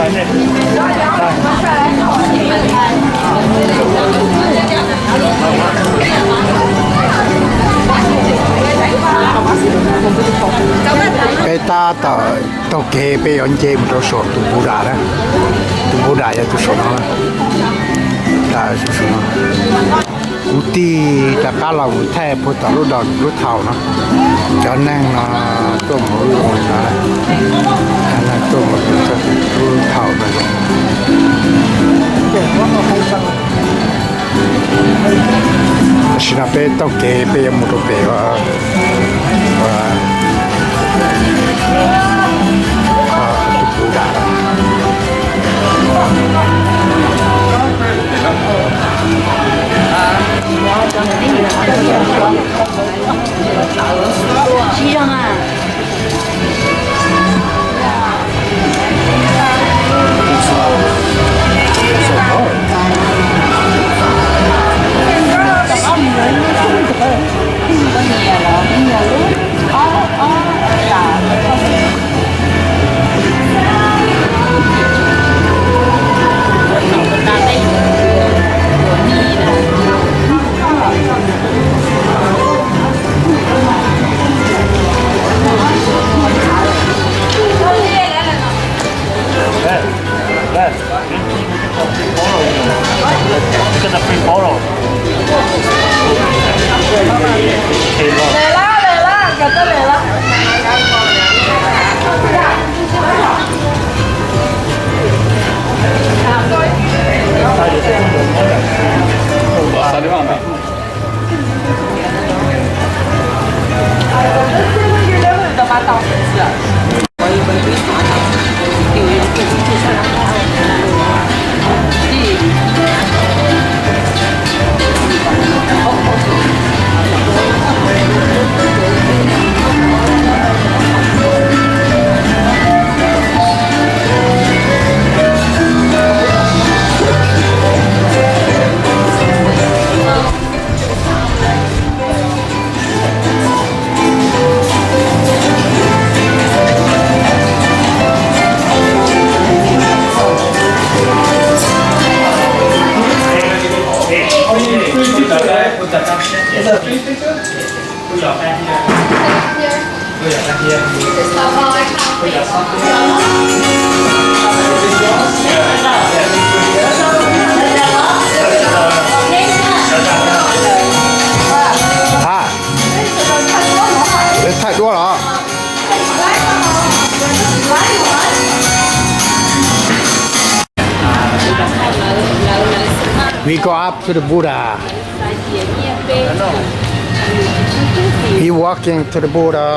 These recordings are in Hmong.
Peb tab tom taug kev peb yuav nce mus rau saum tus Buda na. Tus Buda yog tus saum no. Kuv tig rov qab los mus thaij puag tom lub dos lub thaum no. Cov neeg no tuaj mus lub no, tuaj mus lub thaum no. Tam sim no peb taug kev peb yuav mus rau pem tus Buda. Hais, thaij duab los? We go up to the Buddha. He walking to the Buddha.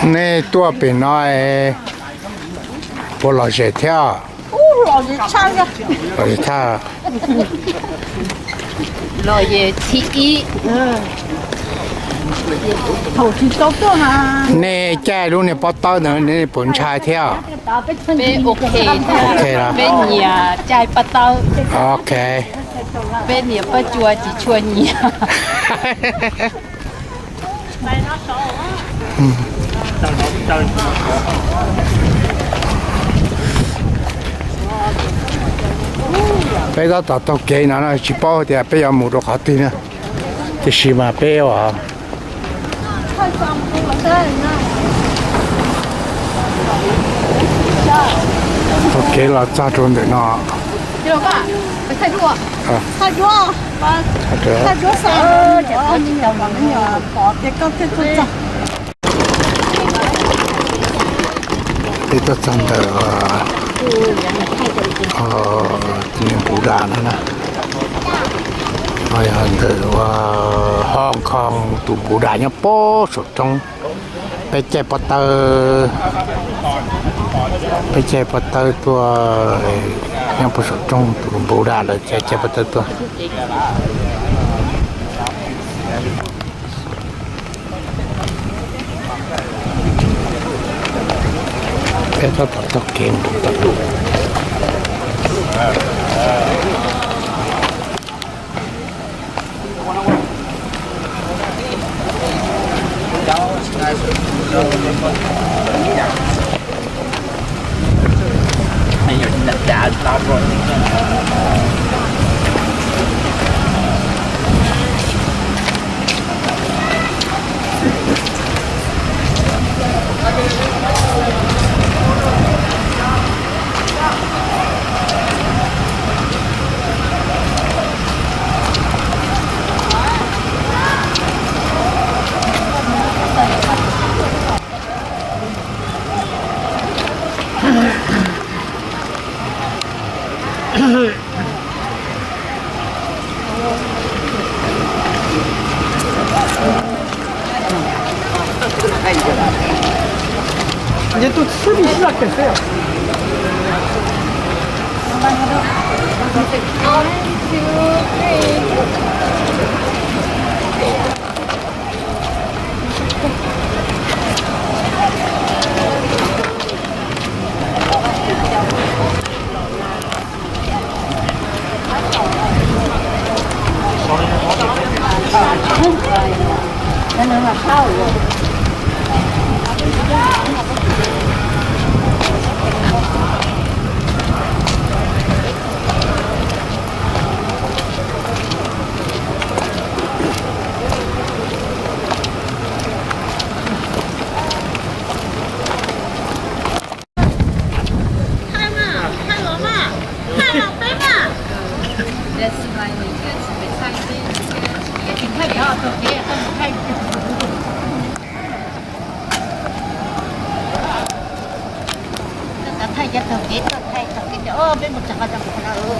Nej tuaj pem no es puas lom zem thiab? Lom zem tshaj. Lom zem thib ib. Nej caij lub niag pob tawb ntawd nej puas ntshai thiab? Peb ok, peb nyiam caij pob tawb. Ok. Peb nyiam pob tsuas tsis tshua nyiam. Peb tab tom taug kev no tsis paub tias peb yuav mus rau qhov twg na, tiam sis mas peb ua taug kev los txog rau ntawm no. Peb tuaj txog ntawm Npuv Das no na, yog ntawm Hong Kong tus Npuv Das nyob puag saum roob. Peb caij pob tawb, peb caij pob tawb tuaj, nyob puag saum roob tus Npuv Das lawv caij pob tawb tuaj. Peb tab tom taug kev mus rau tom lub Thaij cov taug kev, thaij taug kev, peb mus txog qhov no.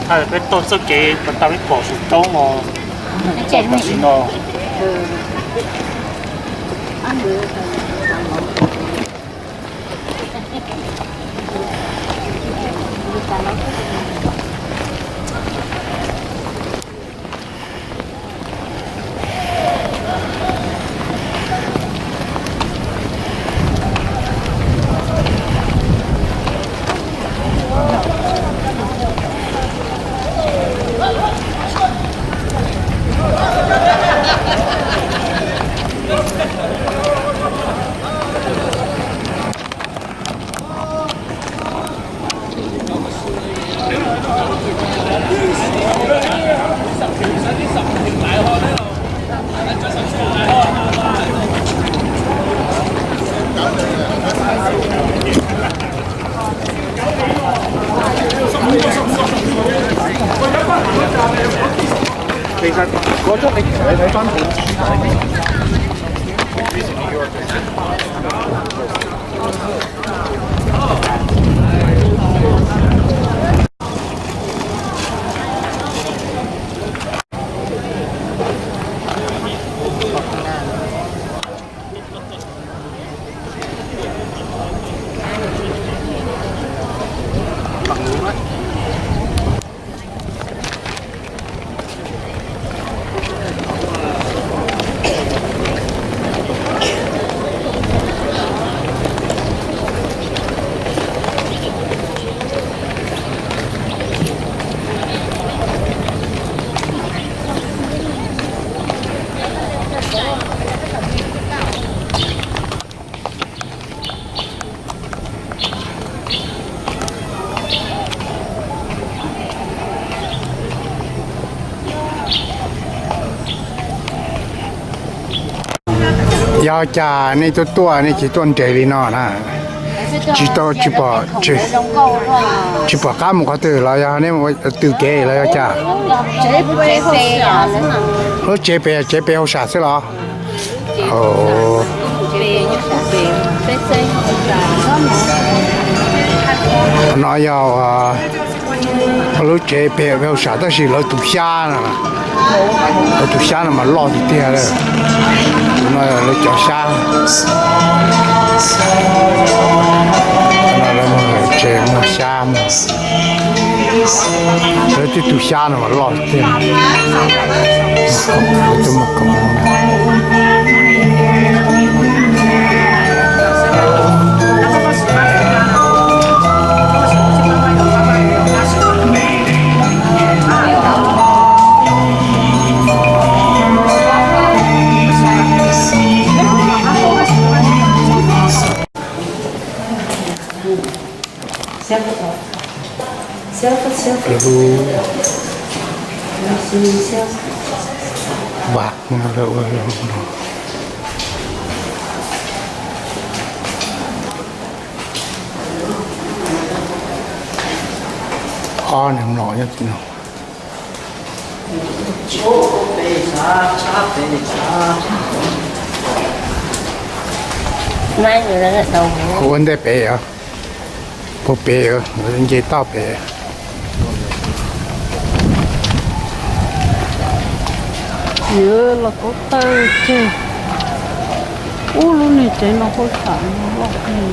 Thaij peb taug txoj kev pas tas peb pom saum roob no, tam sim no. Yog cas nej tuaj tuaj nej tsis tuaj nres li no na? Tsis tau, tsis pom, tsis pom qab mus qhov twg los yog nej tws kev los yog cas? Lub tsev pem, tsev pem hauj sam xwb los? No yog lub tsev pem hauj sam tab sis lawv tus xyab no, lawv tus xyab no mas loj tiag tiag li. Tus no lawv cov xyab, lawv muag tsev muag xyab, lawv tej tus xyab no mas loj tiag. Vam no lawv ua no. Ob niag mlom nyob tim no. Ua ntej pem os, puag pem, nce toj pem. Los kov tawg tseg. Ub, lub niag tsev no hauj sam no loj kawg.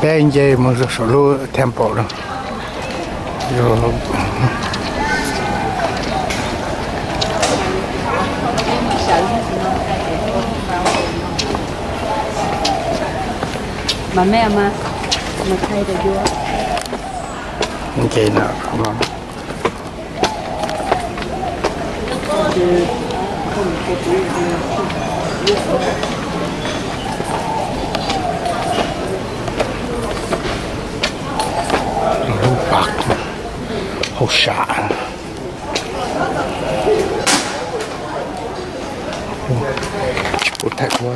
Peb nce mus saum lub temple no. Nce no. Lub pas hauj sam. Tsis pub thaij ua.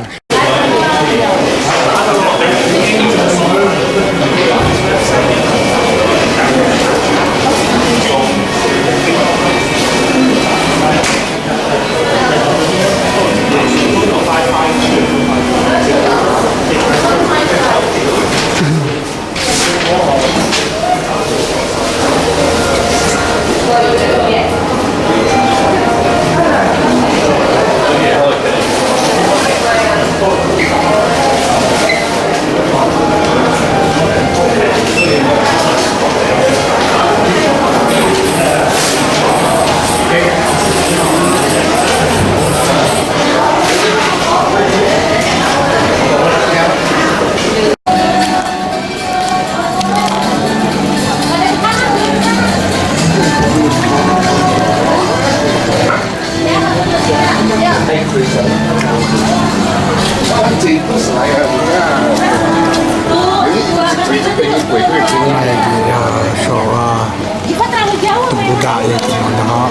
Saum tus Buddha yog tus no,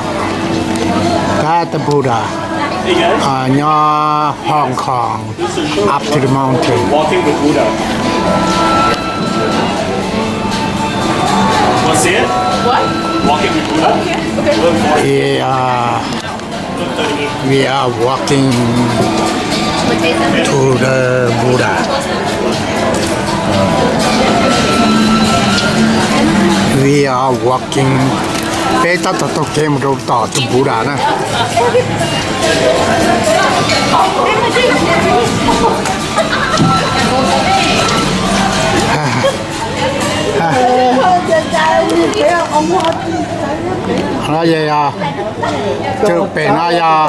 kab tus Buddha nyob Hong Kong, up to the mountain. We are walking to the Buddha. We are walking. Peb tab tom taug kev mus rau tom tus Buddha na. No yog, pem no yog.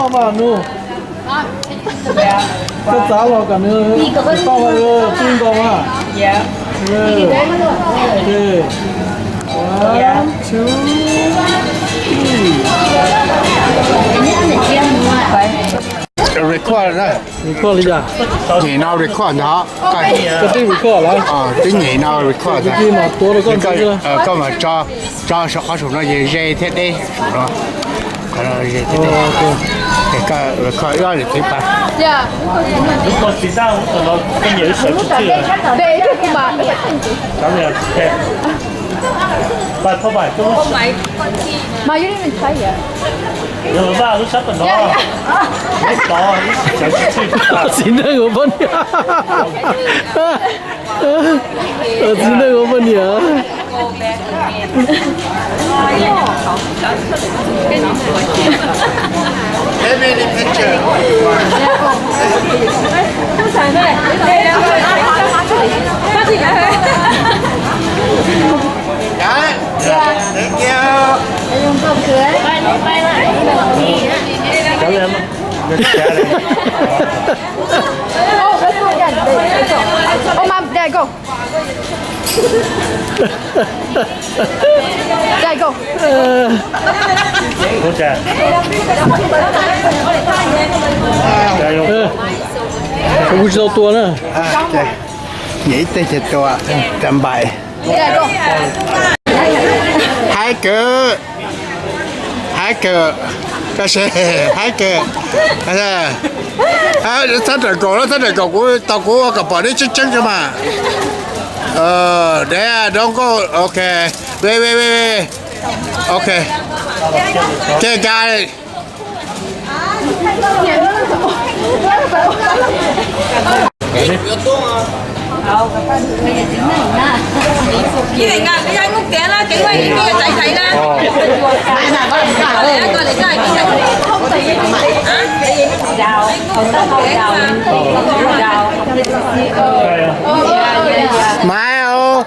Koj txav los kom nws tau tij nkaus mas. One, two, three. Record na. Record li cas? Nyem no record ntag. Koj twb record lawm. Twb nyem no record ntag. Koj mam tso, tso saum qhov saum no ces ze thiab deb saum no. Qhov no ze thiab deb. Koj record ib ob lwm txiv pas. Lub koj txiv dab, lub koj no koj nyiam lub sawv tsis txhij. Pab thoj vais, mas yog lub sab tom no, lub tod, lub sawv tsis txhij. Txiv neej ua poj niam. Txiv neej ua poj niam. Kuv tsis tau tua na. Nyiam ib teg ces tua, tua npaim. Haib kawg, haib kawg, koj se haib kawg. Txhob rawm kaum, txhob rawm kaum, kuv tos kuv ua kom pom neb tseeb tseeb tso mas. Deb, don't go, ok. Wait, wait, wait, wait. Ok. Kev cai. Maiv os.